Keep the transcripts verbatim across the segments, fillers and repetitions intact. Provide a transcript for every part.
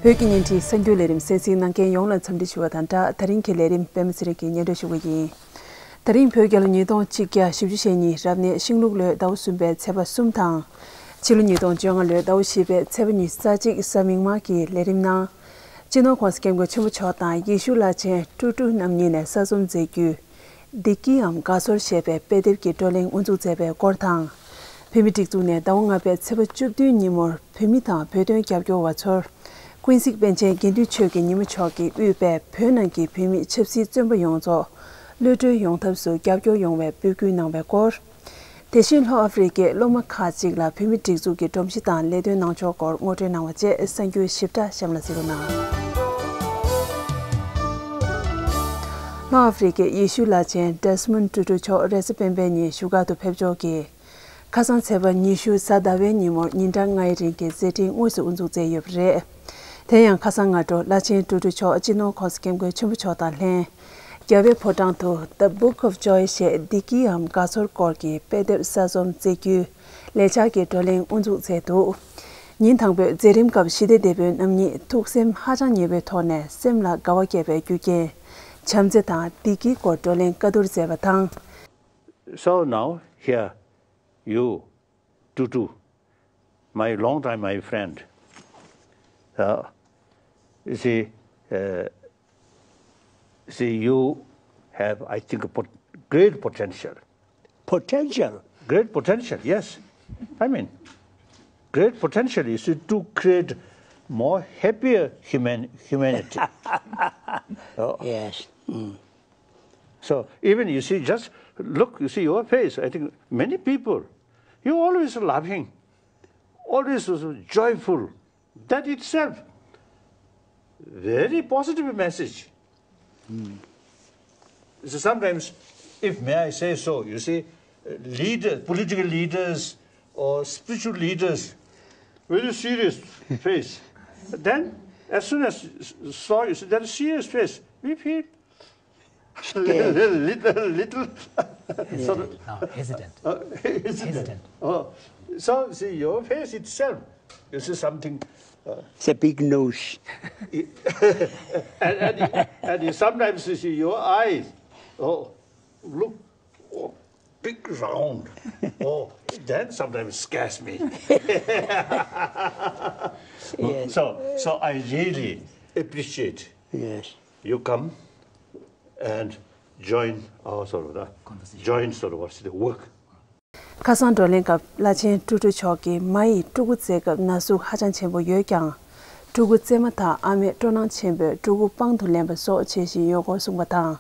བོད་ཀྱི་བརྙན་འཕྲིན་གསར་འགྱུར་ལས་རིམ་གསན་གཟིགས་གནང་མཁན་ཡོངས་ལ་འཚམས་འདྲི་ཞུ་བ་དང་སྦྲགས། ད་རིང་གི་ལས་རིམ་པད་མ་ཚེ་རིང་གིས་སྙན་སྒྲོན་ཞུ་གི་ཡིན། ད་རིང་བོད་རྒྱལ་ལོ་ཉིས་སྟོང་གཅིག་བརྒྱ་བཞི་བཅུ་ཞེ་གཉིས་རབ་གནས་ཤིང་ལུག་ལོའི་ཟླ་བ་གསུམ་པའི་ཚེས་པ་གསུམ་དང་། ཕྱི་ལོ་ཉིས་སྟོང་བཅོ་ལྔ་ལོའི་ཟླ་བ་བཞི་པའི་ཚེས་པ་ཉི་ཤུ་རྩ་གཅིག་གཟའ་མིག་དམར་གྱི་ལས་རིམ་ནང་། སྤྱི་ནོར་༸གོང་ས་༸སྐྱབས་མགོན་ཆེན་པོ་མཆོག་དང་ཡེ་ཤུ་བླ་ཆེན་ཀྲུ་ཀྲུ་རྣམ་གཉིས་ནས་གསར་རྩོམ་མཛད་རྒྱུའི། བདེ་སྐྱིད་འམ་དགའ་ཚོར་ཞེས་པའི་དཔེ་དེབ་ཀྱི་བགྲོ་གླེང་དབུ་འཛུགས་མཛད་པའི་སྐོར་དང་། བོད་མིའི་སྒྲིག་འཛུགས་ནས་ཟླ་བ་ལྔ་པའི་ཚེས་པ་བཅུ་བདུན་ཉིན་མོར་བོད་མི་དང་བོད་དོན་རྒྱབ་སྐྱོར་བ་ཚོར་ཀུན་གཟིགས་པཎ་ཆེན་དགེ་འདུན་ཆོས་ཀྱི་ཉི་མ་མཆོག་གིས་དབུས་པའི་བོད་ནང་གི་བོད་མི་ཆབ་སྲིད་བཙོན་པ་ཡོངས་རྫོགས་གློད་གྲོལ་ཡོང་ཐབས་སུ་རྒྱབ་སྐྱོར་ཡོང་བའི་འབོད་སྐུལ་གནང་བའི་སྐོར། དེ་བཞིན་ལྷོ་ཨ་ཧྥེ་རི་ཀའི་སློབ་མ་ཁག་ཅིག་ལ་བོད་མིའི་སྒྲིག་འཛུགས་ཀྱི་སྒྲོམ་གཞི་དང་ལས་དོན་གནང་ཕྱོགས་སྐོར་ངོ་སྤྲོད་གནང་བ་བཅས་གསར་འགྱུར་ཞིབ་ཕྲ་གཤམ་ལ་གཟིགས་རོགས་གནང་། ལྷོ་ཨ་ཧྥེ་རི་ཀའི་ཡེ་ཤུ་བླ་ཆེན་ཌེ་སི་མོན་ཊུ་ཊུ་མཆོག་རེས་གཟའ་སྤེན་པའི་ཉིན་བཞུགས་སྒར་དུ་ཕེབས་ཕྱོགས་ཀྱི། ཁ་སང་ཚེས་པ་ཉི་ཤུ་གཟའ་ཟླ་བའི་ཉིན་མོར་ཉིན་གྲངས་ལྔའི་རིང་གི་མཛད་འཕྲིན་དངོས་སུ་དབུ་འཛུགས་མཛད་ཡོད་པ་རེད། དེ་ཡང་ཁ་སང་སྔ་དྲོ་བླ་ཆེན་ཀྲུ་ཀྲུ་མཆོག་སྤྱི་ནོར་༸གོང་ས་༸སྐྱབས་མགོན་ཆེན་པོ་མཆོག་དང་ལྷན། རྒྱལ་བའི་ཕོ་བྲང་དུ་The Book of Joy ཞེས་བདེ་སྐྱིད་འམ་དགའ་ཚོར་སྐོར་གྱི་དཔེ་དེབ་གསར་རྩོམ་མཛད་རྒྱུའི་ལས་འཆར་གྱི་བགྲོ་གླེང་དབུ་འཛུགས་མཛད་འདུག་ཉིན་དང་པོའི་མཛད་རིམ་སྐབས་ཞི་བདེ་སྡེ་དཔོན་རྣམ་གཉིས་ཐུགས་སེམས་ཧ་ཅང་ཉེ་བོའི་ཐོག་ནས་སེམས་ལ་དགའ་བ་སྐྱེད་པའི་རྒྱུ་རྐྱེན། བྱམས་བརྩེ་དང་བདེ་སྐྱིད་སྐོར་བགྲོ་གླེང་བཀའ་བསྡུར་མཛད་པ་དང་། So now, here, you, Tutu, my long time, my friend, uh, you see, uh, see, you have, I think, a pot- great potential. Potential? Great potential, yes. I mean, great potential, you see, to create more happier human humanity. Yes. So even you see, just look, you see your face. I think many people, you always laughing, always joyful. That itself, very positive message. So sometimes, if may I say so, you see, leaders, political leaders or spiritual leaders, very serious face. Then, as soon as saw you see that serious face, we feel little, little, little sort of No, hesitant. uh, hesitant. Hesitant. Oh, so see your face itself, you see something. Uh, It's a big nose. and, and, and you sometimes you see your eyes. Oh, look, oh, big round. Oh, that sometimes scares me. Yes. So, so I really appreciate Yes. you come and join our sort of the joint sort of what's the work. ཁ་སང་བགྲོ་གླེང་སྐབས་བླ་ཆེན་ཀྲུ་ཀྲུ་མཆོག་གིས་མ་ཡི་ཕྲུ་གུ་བཙས་སྐབས་ན་ཟུག་ཧ་ཅང་ཆེན་པོ་ཡོད་ཀྱང་། ཕྲུ་གུ་བཙས་མ་ཐག་ཨ་མས་སྤྲོ་སྣང་ཆེན་པོས་ཕྲུ་གུ་པང་དུ་ལེན་པ་སོགས་བྱེད་བཞིན་ཡོད་སྐོར་གསུངས་པ་དང་།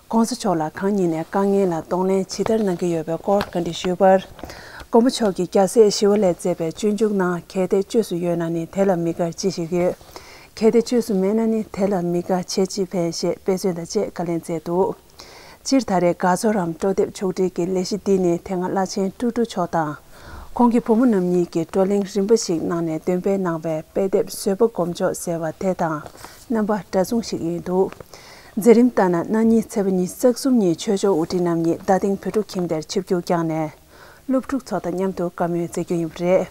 ༸གོང་ས་མཆོག་ལ་གང་ཉིད་ནས་དཀའ་ངལ་ལ་གདོང་ལེན་ཇི་ལྟར་གནང་གི་ཡོད་པའི་སྐོར་བཀའ་འདྲི་ཞུས་པར། མགོན་པོ་མཆོག་གིས་རྒྱལ་སྲས་ཞི་བ་ལྷས་མཛད་པའི་སྤྱོད་འཇུག་ནང་གལ་ཏེ་བཅོས་སུ་ཡོད་ན་ནི་དེ་ལ་མི་དགར་ཅི་ཞིག་ཡོད། གལ་ཏེ་བཅོས་སུ་མེད་ན་ནི་དེ་ལ་མི་དགའ་བྱས་ཅི་ཕན་ཞེས་དཔེ་མཚོན་དང་བཅས་བཀའ་ལན་སྩལ་འདུག་སྤྱིར་ད་རེས་དགའ་ཚོར་རམ་སྤྲོ་འདེབས་ཕྱོགས་སྒྲིག་གི་ལས་གཞི་འདི་ནི་དེ་སྔ་བླ་ཆེན་ཀྲུ་ཀྲུ་མཆོག་དང་། ཁོང་གི་བུ་མོ་རྣམ་གཉིས་ཀྱིས་བགྲོ་གླེང་རིམ་པ་ཞིག་གནང་ནས་འདོན་སྤེལ་གནང་བའི་དཔེ་དེབ་བཟོད་པ་སྒོམ་ཕྱོགས་ཟེར་བ་དེ་དང་རྣམ་པ་འདྲ་མཚུངས་ཤིག་ཡིན་འདུག་མཛད་རིམ་ལྟར་ན་གནངས་ཉིན་ཚེས་པ་ཉི་ཤུ་རྩ་གསུམ་ཉིན་ཆོས་ཕྱོགས་དབུ་ཁྲིད་རྣམ་གཉིས་རྡ་སྟེང་བོད་ཕྲུག་ཁྱིམ་སྡེར་ཆིབས་བསྒྱུར་བསྐྱངས་ནས། སློབ་ཕྲུག་ཚོ་དང་མཉམ་དུ་བཀའ་མོལ་མཛད་རྒྱུ་ཡིན་པ་རེད།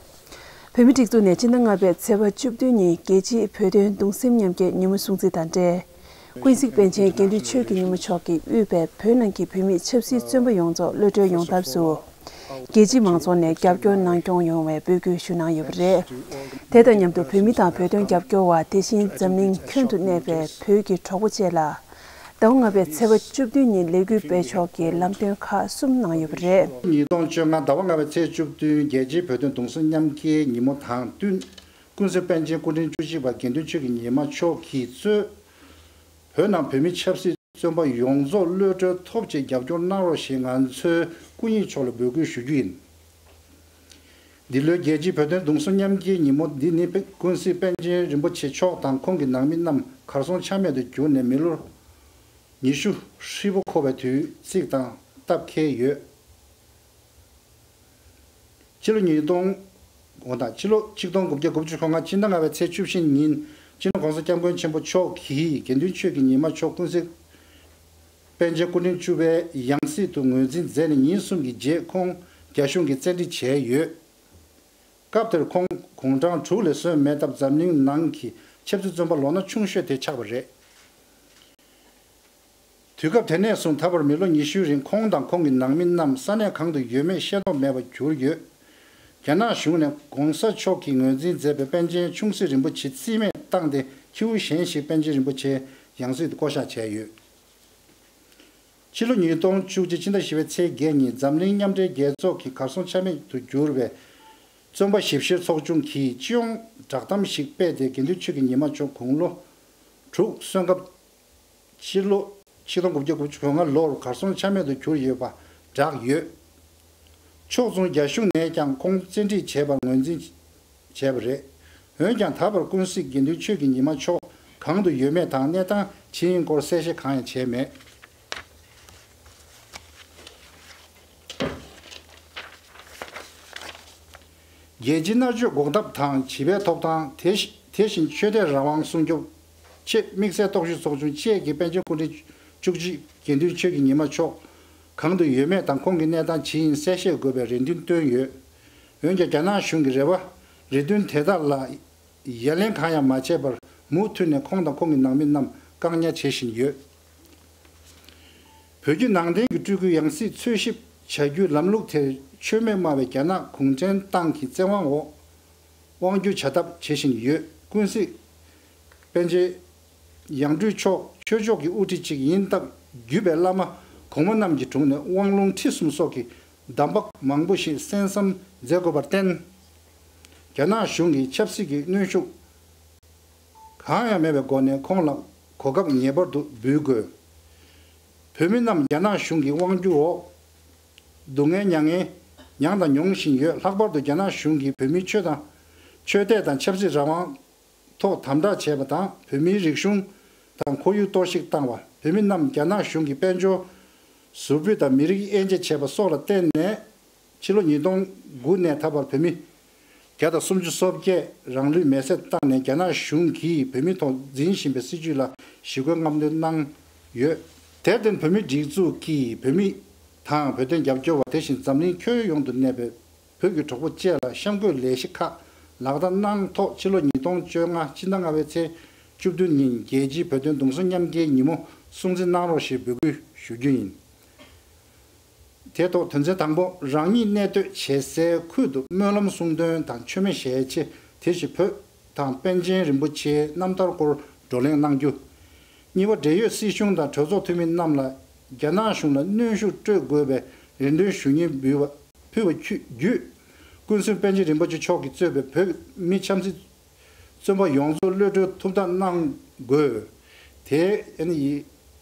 བོད་མིའི་སྒྲིག་འཛུགས་ནས་སྤྱི་ཟླ་ལྔ་པའི་ཚེས་པ་བཅུ་བདུན་ཉིན་རྒྱལ་སྤྱིའི་བོད་དོན་གདུང་སེམས་མཉམ་སྐྱེད་ཉིན་མོ་སྲུང་བརྩི་དང་འབྲེལ། ཀུན་གཟིགས་པཎ་ཆེན་དགེ་འདུན་ཆོས་ཀྱི་ཉིན་མོ་མཆོག་གིས་དབུས་པའི་བོད་ནང་གི་བོད་མི་ཆབ་སྲིད་བཙོན་པ་ཡོངས་རྫོགས་གློད་གྲོལ་ཡོང་ཐབས་སུ། རྒྱལ་སྤྱིའི་མང་ཚོགས་ནས་རྒྱབ་སྐྱོར་གནང་སྐྱོང་ཡོང་བའི་འབོད་སྐུལ་ཞུ་གནང་ཡོད་པ་རེད། དེ་དང་མཉམ་དུ་བོད་མི་དང་བོད་དོན་རྒྱབ་སྐྱོར་བ་དེ་བཞིན་འཛམ་གླིང་ཁྱོན་དུ་གནས་པའི་བོད་ཀྱི་གྲོགས་པོ་བཅས་ལ། ཟླ་བ་ལྔ་པའི་ཚེས་པ་བཅུ་བདུན་ཉིན་ལས་འགུལ་སྤེལ་ཕྱོགས་ཀྱི་ལམ་སྟོན་ཁག་གསུམ་གནང་ཡོད་པ་རེད། ཉིས་སྟོང་བཅོ་ལྔ་ཟླ་བ་ལྔ་པའི་ཚེས་བཅུ་བདུན་རྒྱལ་སྤྱིའི་བོད་དོན་གདུང་སེམས་མཉམ་སྐྱེད་ཉིན་མོ་དང་བསྟུན། ཀུན་གཟིགས་པཎ་ཆེན་སྐུ་ཕྲེང་བཅུ་གཅིག་པ་དགེ་འདུན་ཆོས་ཀྱི་ཉི་མ་མཆོག་གིས་གཙོས། བོད་ནང་བོད་མི་ཆབ་སྲིད་བཙོན་པ་ཡོངས་རྫོགས་གློད་གྲོལ་ཐོབ་ཆེད་རྒྱབ་སྐྱོར་གནང་རོགས་ཞེས་ང་ཚོའི་སྐུ་ཉིད་མཆོག་ལ་འབོད་སྐུལ་ཞུ་རྒྱུ་ཡིན། འདི་ལོའི་རྒྱལ་སྤྱིའི་བོད་དོན་གདུང་སེམས་མཉམ་སྐྱེད་ཉིན་མོ་འདི་ནི་ཀུན་གཟིགས་པཎ་ཆེན་རིན་པོ་ཆེ་མཆོག་དང་ཁོང་གི་ནང་མི་རྣམས་གར་སོང་ཆ་མེད་དུ་གྱུར་ནས་མི་ལོ་ཉི་ཤུ་ཧྲིལ་པོ་འཁོར་བའི་དུས་ཚིགས་དང་སྟབས་འཁེལ་ཡོད། ཕྱི་ལོ་ཉིས་སྟོང་། འོ་ད་ཕྱི་ལོ་ཆིག་སྟོང་དགུ་བརྒྱ་དགུ་བཅུ་གོ་ལྔ་སྤྱི་ཟླ་ལྔ་པའི་ཚེས་བཅུ་བཞི་ཉིན་སྤྱི་ནོར་༸གོང་ས་༸སྐྱབས་མགོན་ཆེན་པོ་མཆོག་གིས་དགེ་འདུན་ཆོས་ཀྱི་ཉི་མ་མཆོག་ཀུན་གཟིགས་པཎ་ཆེན་སྐུ་ཕྲེང་བཅུ་པའི་ཡང་སྲིད་དུ་ངོས་འཛིན་མཛད་ནས་ཉིན་གསུམ་གྱི་རྗེས་ཁོང་རྒྱ་གཞུང་གིས་བཙན་ཁྲིད་བྱས་ཡོད། སྐབས་དེར་ཁོང་དགུང་གྲངས་དྲུག་ལས་སོན་མེད་སྟབས་འཛམ་གླིང་ནང་གི་ ཆབ་སྲིད་བཙོན་པ་ལོ་ན་ཆུང་ཤོས་དེ་ཆགས་པ་རེད། དུས་སྐབས་དེ་ནས་བཟུང་ད་བར་མི་ལོ་ཉི་ཤུའི་རིང་ཁོང་དང་ཁོང་གི་ནང་མི་རྣམས་ས་གནས་གང་དུ་ཡོད་མེད་ཤེས་རྟོགས་མེད་པར་གྱུར་ཡོད། རྒྱ་ནག་གཞུང་ནས་༧གོང་ས་མཆོག་གིས་ངོས་འཛིན་མཛད་པའི་པཎ་ཆེན་ཆུང་སྲིད་རིན་པོ་ཆེ་རྩིས་མེད་བཏང་སྟེ་ཁྱེའུ་གཞན་ཞིག་པཎ་ཆེན་རིན་པོ་ཆེའི་ཡང་སྲིད་དུ་བསྐོ་གཞག་བྱས་ཡོད། ཕྱི་ལོ་ཉིས་སྟོང་བཅུ་གཅིག་ཕྱི་ཟླ་བཞི་པའི་ཚེས་བརྒྱད་ཉིན་འཛམ་གླིང་མཉམ་འབྲེལ་རྒྱལ་ཚོགས་ཀྱི་གར་སོང་ཆ་མེད་དུ་གྱུར་བའི་བཙོན་པ་ཞིབ་བཤེར་ཚོགས་ཆུང་གིས་སྤྱི་ཡོངས་བསྒྲགས་གཏམ་ཞིག་སྤེལ་ཏེ་དགེ་འདུན་ཆོས་ཀྱི་ཉི་མ་མཆོག་དགུང་ལོ་དྲུག་སོན་སྐབས་ཕྱི་ལོ་ཆིག་སྟོང་དགུ་བརྒྱ་དགུ་བཅུ་གོ་ལྔ་ལོར་གར་སོང་ཆ་མེད་དུ་གྱུར་ཡོད་པ་བསྒྲགས་ཡོད། ཕྱོགས་མཚུངས་རྒྱ་གཞུང་ནས་ཀྱང་ཁོང་བཙན་ཁྲིད་བྱས་པར་ངོས་འཛིན་བྱས་པ་རེད། འོན་ཀྱང་ད་བར་ཀུན་གཟིགས་དགེ་འདུན་ཆོས་ཀྱི་ཉི་མ་མཆོག་གང་དུ་ཡོད་མེད་དང་གནས་སྟངས་ཇི་ཡིན་སྐོར་གསལ་བཤད་གང་ཡང་བྱས་མེད། རྒྱལ་སྤྱིའི་མནར་གཅོད་འགོག་ཐབས་དང་བྱིས་པའི་ཐོབ་ཐང་། དེ་བཞིན་དེ་བཞིན་ཆོས་དད་རང་དབང་སྲུང་སྐྱོབ་ཆེད་དམིགས་བསལ་རྟོག་ཞིབ་ཚོགས་ཆུང་བཅས་ཀྱིས་པཎ་ཆེན་སྐུ་ཕྲེང་བཅུ་གཅིག་དགེ་འདུན་ཆོས་ཀྱི་ཉི་མ་མཆོག་གང་དུ་ཡོད་མེད་དང་ཁོང་གི་གནས་སྟངས་ཇི་ཡིན་གསལ་བཤད་དགོས་པའི་རེ་འདུན་བཏོན་ཡོད། འོན་ཀྱང་རྒྱ་ནག་གཞུང་གི་རེ་བ་རེ་འདུན་དེ་དག་ལ་ཡ་ལན་གང་ཡང་མ་བྱས་པར་མུ་མཐུད་ནས་ཁོང་དང་ཁོང་གི་ནང་མི་རྣམས་བཀག་ཉར་བྱེད་བཞིན་ཡོད། བོད་བརྒྱུད་ནང་བསྟན་གྱི་སྤྲུལ་སྐུའི་ཡང་སྲིད་འཚོལ་ཞིབ་བྱ་རྒྱུའི་ལམ་ལུགས་དེར་ཆོས་མེད་སྨྲ་བའི་རྒྱ་ནག་གུང་ཁྲན་ཏང་གི་བཙན་དབང་འོག་དབང་སྒྱུར་བྱ་ཐབས་བྱེད་བཞིན་ཡོད། ཀུན་གཟིགས་པཎ་ཆེན་ཡང་སྤྲུལ་མཆོག་ཆོས་ཕྱོགས་ཀྱི་དབུ་ཁྲིད་ཅིག་ཡིན་སྟབས་བརྒྱུད་པའི་བླ་མ་གོང་མ་རྣམས་ཀྱི་དྲུང་ནས་དབང་ལུང་ཁྲིད་གསུམ་སོགས་ཀྱི་གདམས་པ་མང་པོ་ཞིག་གསན་བསམ་མཛད་དགོས་པར་བརྟེན། རྒྱ་ནག་གཞུང་གིས་ཆབ་སྲིད་ཀྱི་གནོན་ཤུགས་གང་ཡང་མེད་པའི་སྒོ་ནས་ཁོང་ལ་གོ་སྐབས་ངེས་པར་དུ་འབུལ་དགོས། བོད་མི་རྣམས་རྒྱ་ནག་གཞུང་གི་དབང་སྒྱུར་འོག་སྡུག་བསྔལ་མྱ་ངན་མྱངས་དང་མྱོང་བཞིན་ཡོད། ལྷག་པར་དུ་རྒྱ་ནག་གཞུང་གིས་བོད་མིའི་ཆོས་དང་ཆོས་དད་དང་ཆབ་སྲིད་རང་དབང་ཐོག་དམ་དྲག་བྱས་པ་དང་། བོད་མིའི་རིག་གཞུང་དང་ཁོར་ཡུག་གཏོར་བཤིག་བཏང་བ། བོད་མི་རྣམས་རྒྱ་ནག་གཞུང་གི་དཔལ་འབྱོར་ཟུར་ཕུད་དང་མི་རིགས་དབྱེ་འབྱེད་བྱས་པ་སོགས་ལ་བརྟེན་ནས། ཕྱི་ལོ་ཉིས་སྟོང་དགུ་ནས་ད་བར་བོད་མི་བརྒྱ་དང་སུམ་ཅུ་སོ་བརྒྱད་རང་ལུས་མེར་སྲེག་བཏང་ནས། རྒྱ་ནག་གཞུང་གིས་བོད་མིའི་ཐོག་འཛིན་བཞིན་པའི་སྲིད་བྱུས་ལ་ཞི་རྒོལ་རྔམ་སྟོན་གནང་ཡོད། དེར་བརྟེན་བོད་མིའི་སྒྲིག་འཛུགས་ཀྱིས་བོད་མི་དང་བོད་དོན་རྒྱབ་སྐྱོར་བ། དེ་བཞིན་འཛམ་གླིང་ཁྱོན་ཡོངས་སུ་གནས་པའི་བོད་ཀྱི་གྲོགས་པོ་བཅས་ལ་གཤམ་འཁོད་ལས་གཞི་ཁག་ལག་བསྟར་གནང་ཐོག་ཕྱི་ལོ་ཉིས་སྟོང་བཅོ་ལྔ་ཕྱི་ཟླ་ལྔ་པའི་ཚེས་བཅུ་བདུན་ཉིན་རྒྱལ་སྤྱིའི་བོད་དོན་གདུང་སེམས་མཉམ་སྐྱེའི་ཉིན་མོ་སྲུང་བརྩི་གནང་རོགས་ཞེས་འབོད་སྐུལ་ཞུ་རྒྱུ་ཡིན། དེ་ཐོག་དོན་ཚན་དང་པོ། རང་ཉིད་གནས་སྡོད་བྱེད་སའི་ཁུལ་དུ་སྨོན་ལམ་གསུང་འདོན་དང་མཆོད་མེ་ཞལ་ཕྱེ། དེ་བཞིན་བོད་དང་པཎ་ཆེན་རིན་པོ་ཆེའི་རྣམ་ཐར་སྐོར་བགྲོ་གླེང་གནང་རྒྱུ། གཉིས་པ། འབྲེལ་ཡོད་སྲིད་གཞུང་དང་གྲོས་ཚོགས་འཐུས་མི་རྣམས་ལ་རྒྱ་ནག་གཞུང་ལ་གནོན་ཤུགས་སྤྲོད་དགོས་པའི་རེ་འདུན་ཞུ་སྙན་འབུལ་བ་ཕུལ་བ་བརྒྱུད། ཀུན་གཟིགས་པཎ་ཆེན་རིན་པོ་ཆེ་མཆོག་གིས་གཙོས་པའི་བོད་མི་ཆབ་སྲིད་བཙོན་པ་ཡོངས་རྫོགས་གློད་གྲོལ་ཐུབ་ཐབས་གནང་དགོས། དེ་ཨ་ནི་ཡིག་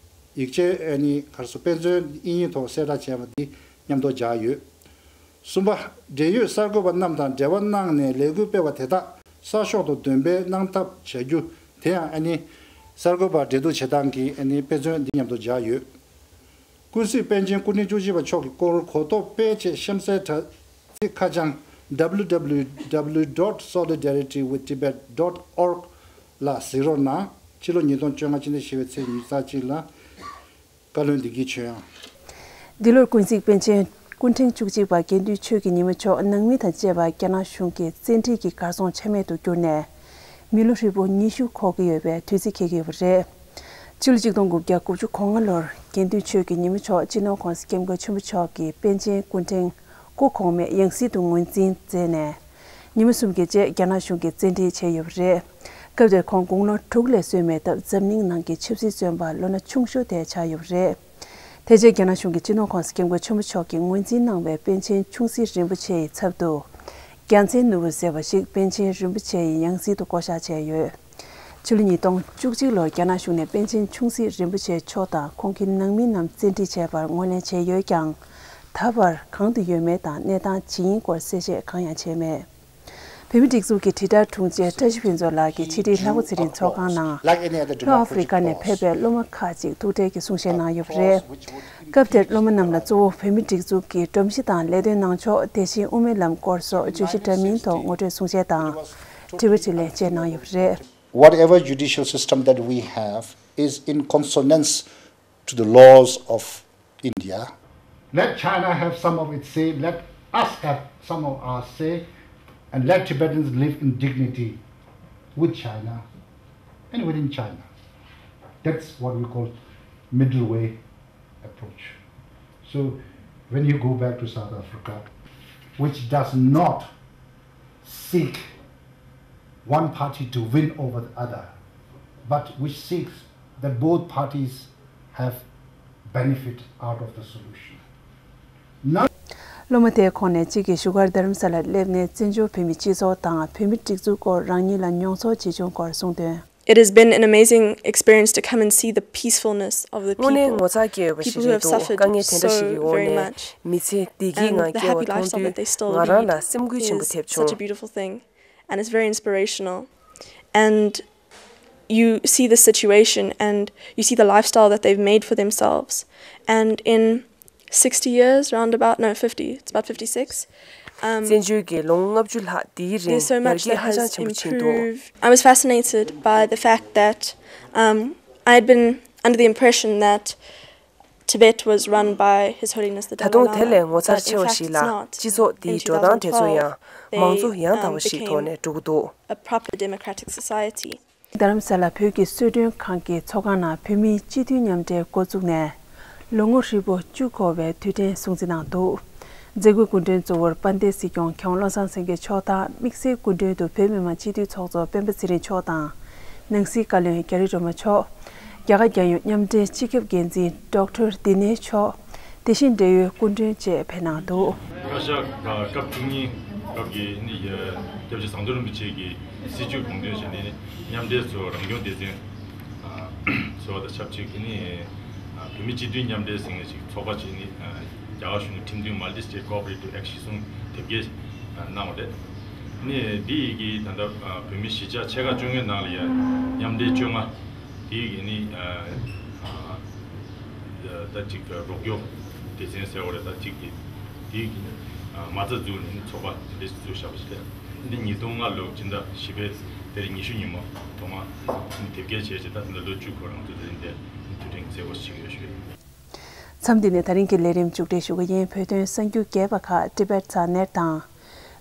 ཡིག་ཆའི་ཨ་ནི་ག་རེ་ཟེར། དཔེ་མཚོན་དབྱིན་ཡིག་ཐོག་གསལ་བསྒྲགས་བྱས་པ་འདི་མཉམ་དུ་སྦྱར་ཡོད། གསུམ་པ། འབྲེལ་ཡོད་གསར་འགོད་པ་རྣམས་དང་འབྲེལ་བ་གནང་ནས་ལས་འགུལ་སྤེལ་བ་དེ་དག་གསར་ཤོག་ཏུ་འདོན་སྤེལ་གནང་ཐབས་བྱ་རྒྱུ། དེ་ཡང་ཨ་ནི་གསར་འགོད་པ་འབྲེལ་གཏུག་བྱེད་སྟངས་ཀྱི་ཨ་ནི་དཔེ་མཚོན་འདི་མཉམ་དུ་སྦྱར་ཡོད། ཀུན་གཟིགས་པཎ་ཆེན་སྐུ་ཕྲེང་བཅུ་གཅིག་པ་མཆོག་གི་སྐོར་གོ་རྟོགས་སྤེལ་ཆེད་གཤམ་གསལ་དྲ་ཚིགས་ཁ་བྱང་www dot solidarity with tibet dot org ལ་གཟིགས་རོགས་གནང་། ཕྱི་ལོ་ཉིས་སྟོང་བཅོ་ལྔ་ཕྱི་ཟླ་བཞི་པའི་ཚེས་ཉི་ཤུ་རྩ་གཅིག་ལ་བཀའ་བློན་བདེ་སྐྱིད་ཆོས་དབྱངས། འདི་ལོར་ཀུན་གཟིགས་པཎ་ཆེན་སྐུ་ཕྲེང་བཅུ་གཅིག་པ་དགེ་འདུན་ཆོས་ཀྱི་ཉི་མ་མཆོག་ནང་མི་དང་བཅས་པ་རྒྱ་ནག་གཞུང་གི་བཙན་ཁྲིད་ཀྱིས་གར་སོང་ཆ་མེད་དུ་གྱུར་ནས། མི་ལོ་ཧྲིལ་པོ་ཉི་ཤུ་འཁོར་གྱི་ཡོད་པའི་དུས་ཚིགས་འཁེལ་གྱི་ཡོད་པ་རེད། ཕྱི་ལོ་ཆིག་སྟོང་དགུ་བརྒྱ་དགུ་བཅུ་གོ་ལྔ་ལོར་དགེ་འདུན་ཆོས་ཀྱི་ཉི་མ་མཆོག་སྤྱི་ནོར་༧གོང་ས་༧སྐྱབས་མགོན་ཆེན་པོ་མཆོག་གི་པཎ་ཆེན་སྐུ་ཕྲེང་སྐུ་གོང་མའི་ཡང་སྲིད་དུ་ངོས་འཛིན་མཛད་ནས། ཉི་མ་གསུམ་གྱི་རྗེས་རྒྱ་ནག་གཞུང་གིས་བཙན་ཁྲིད་བྱས་ཡོད་པ་རེད། སྐབས་དེར་ཁོང་དགུང་ལོ་དྲུག་ལས་སོན་མེད་སྟབས་འཛམ་གླིང་ནང་གི་ཆབ་སྲིད་བཙོན་པ་ལོ་ན་ཆུང་ཤོས་དེ་ཆགས་ཡོད་པ་རེད། དེ་རྗེས་རྒྱ་ནག་གཞུང་གིས་སྤྱི་ནོར་༧གོང་ས་༧སྐྱབས་མགོན་ཆེན་པོ་མཆོག་གིས་ངོས་འཛིན་གནང་བའི་པཎ་ཆེན་ཆུང་སྲིད་རིན་པོ་ཆེ་ཡི་ཚབ་ཏུ། རྒྱལ་མཚན་ནོར་བུ་ཟེར་བ་ཞིག་པཎ་ཆེན་རིན་པོ་ཆེ་ཡི་ཡང་སྲིད་དུ་བསྐོ་གཞག་བྱས་ཡོད། ཕྱི་ལོ་ཉིས་སྟོང་བཅུ་གཅིག་ལོར་རྒྱ་ནག་གཞུང་ནས་པཎ་ཆེན་ཆུང་སྲིད་རིན་པོ་ཆེ་མཆོག་དང་ཁོང་གི་ནང་མི་རྣམས་བཙན་ཁྲིད་བྱས་པར་ངོས་ལེན་བྱས་ཡོད་ཀྱང་། ད་བར་གང་དུ་ཡོད་མེད་དང་གནས་སྟངས་ཇི་ཡིན་སྐོར་གསལ་བཤད་གང་ཡང་བྱས་མེད། བོད་མིའི་སྒྲིག་འཛུགས་ཀྱི་དྲིལ་བསྒྲགས་དྲུང་ཆེ་བཀྲ་ཤིས་ཕུན་ཚོགས་ལགས་ཀྱིས་ཕྱི་དྲིལ་ལྷག་པ་ཚེ་རིང་ཚོགས་ཁང་ནང་། ལྷོ་ཨ་ཧྥེ་རི་ཀ་ནས་ཕེབས་པའི་སློབ་མ་ཁག་ཅིག་ཐུག་འཕྲད་ཀྱིས་གསུང་བཤད་གནང་ཡོད་པ་རེད། སྐབས་དེར་སློབ་མ་རྣམས་ལ་གཙོ་བོ་བོད་མིའི་སྒྲིག་འཛུགས་ཀྱི་སྒྲོམ་གཞི་དང་ལས་དོན་གནང་ཕྱོགས། དེ་བཞིན་དབུ་མའི་ལམ་སྐོར་སོགས་བརྗོད་གཞི་འདྲ་མིན་ཐོག་ངོ་སྤྲོད་གསུང་བཤད་དང་། དྲི་བ་དྲིས་ལན་བཅས་གནང་ཡོད་པ་རེད། Whatever judicial system that we have is in consonance to the laws of India. Let China have some of its say, let us have some of our say, and let Tibetans live in dignity with China. and within China. That's what we call middle way approach. So when you go back to South Africa, which does not seek one party to win over the other, but which seeks that both parties have benefit out of the solution. None སློབ་མ་དེའི་ཁོངས་ནས་གཅིག་གིས་བཞུགས་སྒར་རྡ་རམ་ས་ལར་སླེབས་ནས་བཙན་བྱོལ་བོད་མིའི་སྤྱི་ཚོགས་དང་བོད་མིའི་སྒྲིག་འཛུགས་སྐོར་རང་ཉིད་ལ་མྱོང་ཚོར་ཇི་བྱུང་སྐོར་གསུངས་དོན། It has been an amazing experience to come and see the peacefulness of the people. དངོས་གནས་ངོ་མཚར་སྐྱེ་འོས་པ་ཞིག་རེད་འདུག་དཀའ་ངལ་དེ་འདྲ་ཞིག་གི་འོག་ནས་མི་ཚེ་བདེ་སྐྱིད་ངང་སྐྱེལ་བ་མཐོང་དུས་ང་རང་ལ་སེམས་འགུལ་ཆེན་པོ་ཐེབས་བྱུང་། Such a beautiful thing, and it's very inspirational. And you see the situation and you see the lifestyle that they've made for themselves. And in sixty years, roundabout, no, fifty, it's about fifty-six. Um, བཙན་བྱོལ་གྱི་ལོ་ངོ་ལྔ་བཅུ་ལྷག་འདིའི་རིང་ཡར་རྒྱས་ཧ་ཅང་ཆེན་པོ་ཕྱིན་འདུག I was fascinated by the fact that um, I had been under the impression that Tibet was run by His Holiness the Dalai Lama. ད་དུང་དེ་ལས་ངོ་མཚར་ཆེ་བ་ཞིག་ལ་སྤྱི་ཚོགས་འདིའི་འགྲོ་སྟངས་དེ་ཚོ་ཡང་མང་གཙོ་ཡང་དག་པ་ཞིག་ཐོག་ནས་འགྲོ་གི་འདུག A proper democratic society. རྡ་རམ་ས་ལ་བོད་ཀྱི་གསོལ་མགྲོན་ཁང་གི་ཚོགས་ཁང་ནང་བོད་མིའི་སྤྱི་འཐུས་མཉམ་འབྲེལ་འགོ་བཙུགས་ནས་ལོ་ངོ་ཧྲིལ་པོ་བཅུ་འཁོར་བའི་དུས་དྲན་སྲུང་བརྩི་གནང་འདུག་མཛད་སྒོའི་སྐུ་མགྲོན་གཙོ་བོར་དཔལ་ལྡན་སྲིད་སྐྱོང་མཁས་དབང་བློ་བཟང་སེང་གེ་མཆོག་དང་དམིགས་བསལ་སྐུ་མགྲོན་དུ་བོད་མི་མང་སྤྱི་འཐུས་ཚོགས་གཙོ་སྤེན་པ་ཚེ་རིང་མཆོག་དང་། ནང་སྲིད་བཀའ་བློན་རྒྱ་རི་སྒྲོལ་མ་མཆོག་རྒྱ་གར་རྒྱལ་ཡོངས་མཉམ་འབྲེལ་སྤྱི་ཁྱབ་འགན་འཛིན་ཌོག་ཊར་བདེ་ལེགས་མཆོག་དེ་བཞིན་འབྲེལ་ཡོད་སྐུ་མགྲོན་བཅས་ཕེབས་གནང་འདུག་བཀའ་ཤག་སྐབས་བཅུ་གཉིས་སྐབས་ཀྱི་ནི་སྐྱབས་རྗེ་ཟམ་གདོང་རིན་པོ་ཆེ་གི་སྲིད་བྱུས་དགོངས་དོན་བཞིན་ནི་མཉམ་འབྲེལ་ཚོ་རང་སྐྱོང་སྡེ་ཚན་བཟོ་བ་དང་ཆབས་ཅིག་གི་ནི་བོད་མི་སྤྱི་འཐུས་མཉམ་འབྲེལ་ཟེར་ནས་ཅིག་ཚོགས་པ་ཅིག་ནི་རྒྱ་གར་གཞུང་གི་ཁྲིམས་མཐུན་Multi-State Cooperative Act གཞིར་བཟུང་དེབ་སྐྱེལ་གནང་བ་རེད། ནི་འདི་ཡི་གི་ད་ལྟ་བོད་མི་གཞིས་ཆགས་ཆེ་ཁག་བཅོ་ལྔའི་ནང་ལ་ཡང་མཉམ་འབྲེལ་བཅོ་ལྔ། དེའི་གི་ནི་ཨ་ཨ་ད་ཅིག་རོགས་སྐྱོར་སྡེ་ཚན་ཟེར་བ་རེད། ད་ཅིག་གི་དེའི་གི་ནི་ཨ་མ་རྩ་འཛུགས་ནས་ནི་ཚོགས་པ་དེ་འདྲ་ཞིག་བཙུགས་བཞག་པ་ཞིག་རེད། འདི་ཉིས་སྟོང་ལྔ་ལོ་སྤྱི་ཟླ་བཞི་པའི་ཏ་རིག་ཉི་ཤུ་ཉིན་མོ་ཐོག་མ་ནི་དེབ་སྐྱེལ་བྱས་རྗེས་ད་ད་ལོ་བཅུ་འཁོར་རང་ཚོ་དེ་རིང་འདིར་ནི་དུས་དྲན་གྱི་མཛད་སྒོ་ཞིག་ཡོད་ཞུ་ཡིན། མཚམས་འདི་ནས་ད་རིང་གི་ལས་རིམ་མཇུག་སྒྲིལ་ཞུ་གི་ཡིན། བོད་དོན་གསར་འགྱུར་རྒྱས་པ་ཁག་Tibet ཚ་ནེར་དང་།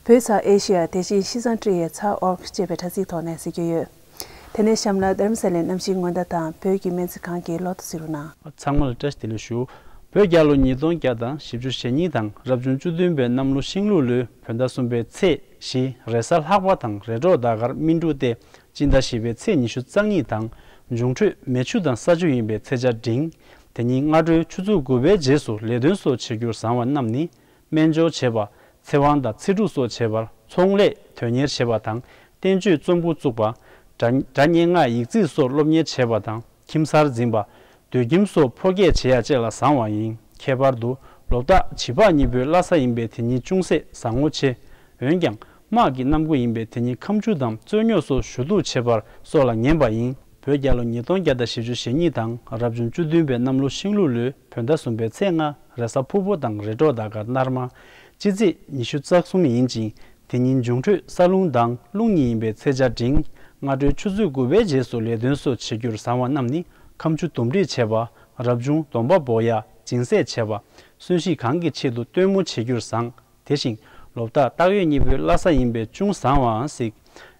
བོད་ཚ་ཨེ་ཤི་ཡ་དེ་བཞིན་ཤི་ཙང་ཀྲི་ཡའི་ཚ་ཨོར་ཅེས་པའི་དྲ་ཚིགས་ཐོག་ནས་གཟིགས་རྒྱུ་ཡོད། དེ་ནས་གཤམ་ལ་རྡ་རམ་ས་ལའི་གནམ་གཤིས་སྔོན་བརྡ་དང་བོད་ཀྱི་སྨན་རྩིས་ཁང་གི་ལོ་ཐོ་གཟིགས་རོགས་གནང་། ཚང་མ་ལ་བཀྲ་ཤིས་བདེ་ལེགས་ཞུ། བོད་རྒྱལ་ལོ་ཉིས་སྟོང་བརྒྱ་དང་བཞི་བཅུ་ཞེ་གཉིས་དང་རབ་བྱུང་བཅུ་བདུན་པའི་གནམ་ལོ་ཤིང་ལུག་ལོའི་བོད་ཟླ་གསུམ་པའི་ཚེས་བཞི་རེས་གཟའ་ལྷག་པ་དང་རེས་གྲོགས་ཟླ་སྐར་སྨིན་དྲུག་སྟེ། སྤྱི་ཟླ་བཞི་པའི་ཚེས་ཉི་ཤུ་རྩ་གཉིས་དང་། འབྱུང་འཕྲོད་མེ་ཆུ་དང་ས་ཆུ་ཡིན་པའི་ཚེས་ཆ་འབྲིང་། དེ་ཉིན་སྔ་དྲོའི་ཆུ་ཚོད་དགུ་པའི་རྗེས་སུ་ལས་དོན་སོགས་བྱེད་རྒྱུར་བཟང་བ་རྣམས་ནི། སྨན་སྦྱོར་བྱེད་པ། ཚེ་དབང་དང་ཚེ་སྒྲུབ་སོགས་བྱེད་པར། ཚོང་ལས། དོན་གཉེར་བྱེད་པ་དང་། བསྟན་བཅོས་རྩོམ་འབུལ་བཙུགས་པ། སྒྲ་སྒྲ་སྙན་ངག་ཡིག་རྩིས་སོགས་སློབ་གཉེར་བྱེད་པ་དང་། ཁྱིམ་གསར་འཛིན་པ། སྡོད་ཁྱིམ་སོགས་ཕོ་སྐྱེས་བྱེད་ཡ་བཅས་ལ་བཟང་བ་ཡིན། ཁྱད་པར་དུ། ལོ་རྟགས་བྱི་པགས་གཉིས་པོའི་བླ་གཟའ་ཡིན་པས་དེ་ཉིན་ཅུང་ཟད་བཟང་ངོ་ཆེ། འོན་ཀྱང་། དམག་གི་གནམ་སྒོ་ཡིན་པས་དེ་ཉིན་ཁམ་ཆུ་དང་རྩོད་རྙོག་སོགས་ཞུ་གཏུག་བྱེད་པར་སོགས་ལ་ངན་པ་ཡིན། བོད་རྒྱལ་ལོ་ཉིས་སྟོང་བརྒྱ་དང་བཞི་བཅུ་ཞེ་གཉིས་དང་རབ་བྱུང་བཅུ་བདུན་པའི་གནམ་ལོ་ཤིང་ལུག་ལོའི་བོད་ཟླ་གསུམ་པའི་ཚེས་ལྔ་རེས་གཟའ་ཕུར་བུ་དང་རེས་གྲོགས་ཟླ་སྐར་སྣར་མ། སྤྱི་ཚེས་ཉི་ཤུ་རྩ་གསུམ་ཡིན་ཅིང་། དེ་ཉིན་འབྱུང་འཕྲོད་ས་རླུང་དང་རླུང་གཉིས་ཡིན་པའི་ཚེས་ཆ་འབྲིང་། སྔ་དྲོའི་ཆུ་ཚོད་དགུ་པའི་རྗེས་སུ་ལས་དོན་སོགས་བྱེད་རྒྱུར་བཟང་བ་རྣམས་ནི། ཁམ་ཆུ་འདུམ་འགྲིག་བྱེད་པ། རབ་བྱུང་སྡོམ་པ་འབོག་ཡ། སྦྱིན་སྲེག་བྱེད་པ། གསོན་གཤིན་གང་གི་ཆེད་དུ་སྟོན་མོ་བྱེད་རྒྱུར་བཟང་། དེ་བཞིན་ལོ་རྟགས་སྟག་ཡོས་གཉིས་པོའི་བླ་གཟའ་ཡིན་པས་ཅུང་བཟང་བའང་གཟིགས།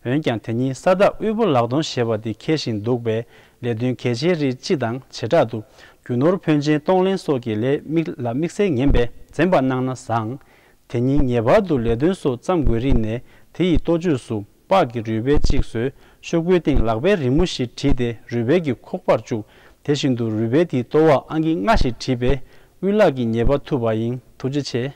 འོན་ཀྱང་དེ་ཉིན་ས་བདག་དབུལ་པོ་ལག་སྟོང་ཞེས་པ་འདི་འཁེལ་བཞིན་འདུག་པས་ལས་དོན་གལ་ཆེའི་རིགས་སྤྱི་དང་བྱེ་བྲག་ཏུ་རྒྱུ་ནོར་ཕོན་ཆེན་གཏོང་ལེན་སོགས་ཀྱི་ལས་དམིགས་ལ་དམིགས་བསལ་ངན་པས་འཛེམ་པ་གནང་ན་བཟང་། དེ་ཉིན་ངེས་པར་དུ་ལས་དོན་སོགས་བརྩམ་དགོས་རིགས་ནས་དེ་ཡི་ལྟོ་ཆས་སུ་སྤགས་ཀྱི་རུས་སྦལ་གཅིག་བཟོས། ཤོག་བུའི་སྟེང་ལག་པས་རི་མོ་ཞིག་བྲིས་ཏེ་རུས་སྦལ་གྱི་ཁོག་པར་བཅུག་དེ་བཞིན་དུ་རུས་སྦལ་དེའི་ལྟོ་བར་ཨང་ཀི་ལྔ་ཞིག་བྲིས་པས་དབུལ་ལག་གི་ཉེས་པ་ཐུབ་པ་ཡིན། ཐུགས་རྗེ་ཆེ།